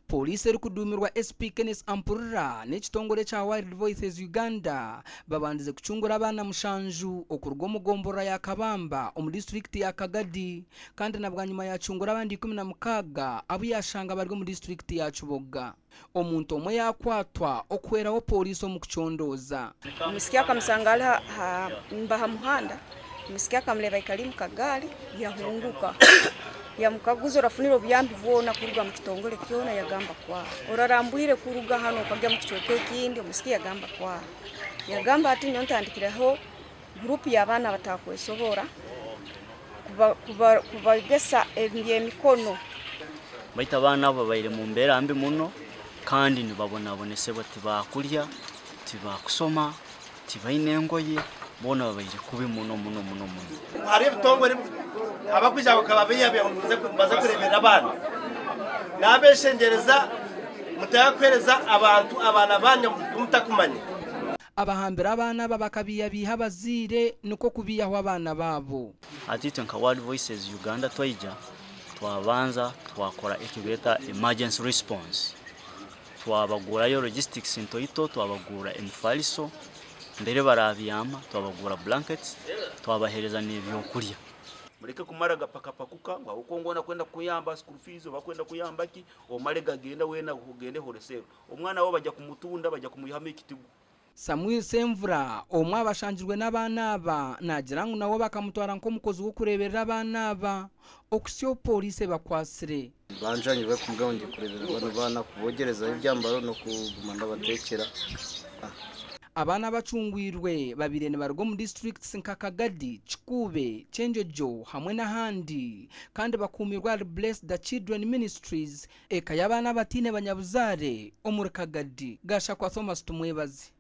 Pooriisi erikuduumirwa SP Kenneth Ampurira n'ekitongore ekya Wild Voices Uganda babandize kucungura abaana mushanju okuruga omu gomborora ya Kabamba omu disiturikiti ya Kagadi kandi na bwanyima yacungura abandi 16 abu yashanga bari omu disiturikiti ya Kiboga. Omuntu omwe yakwatwa okuhweraho pooriisi omu kucondooza. Omwisiki akamusanga ari ha muhanda, omwisiki akamureeba aikari omu kagaari yahunguka yamukaguza orafunire obuyambi bwona kuruga omu kitongore kyona yagamba kwaha. Orarambwire kuruga hanu okagya omu kicweka ekindi omwisiki yagamba kwaha. Yagamba ati nyowe ntandikireho guruupu y'abaana abatakwesobora kubegesa eby'emikono. Baitu abaana abo babaire mu mbeera mbi muno kandi nibabonabonesebwa tibakurya, tibakusoma, tibaine engoye, boona babaire kubi muno muno muno muno. Hariho ebitongore abakwija bakababeihabeiha ngu nibaza kureeberera abaana. Naabeshengyereza mutakakuheereza abantu abaana baanyu abu mutakumanya. Abahambire abaana aba bakabiihabiiha abazaire nikwo kubiihaho abaana baabo. Hati itwe nka World Voices Uganda twaija twabanza twakora eki beeta emergency response, twabagurayo logistics ntoito, twabagurra emifariso mbere barabyama, twabagurra blankets, twabaheereza n'ebyokurya. Mureke kumara gapakapakuka ngu ahabw'okuba ngu onu akwenda kukuyamba aha school fees oba akwenda kukuyamba ki, omare gagenda weena ogende wholesale. Omwana waawe bagya kumutunda, bagya kumwihamu ekitigu. Samuel Ssenvura, omwe aha bashangirwe n'abaana aba, naagira ngu nawe bakamutwara nk'omukozi w'okureeberera abaana aba okuhitsya obu pooriisi ebakwatsire. Banjwani barikumubwira ngu ndi kureeberera banu baana, kubogyerezaho ebyambaro n'okuguma ndabateekyera. Abaana abacungwirwe babaire nibaruga omu disiturikiti nka Kagadi, Kikuube, Kyenjojo hamwe n'ahandi kandi bakuumirwe ahari Bless the Children Ministries Eka y'abaana abataine banyabuzaare omuri Kagadi, Gashakwa Thomas Tumwebaze.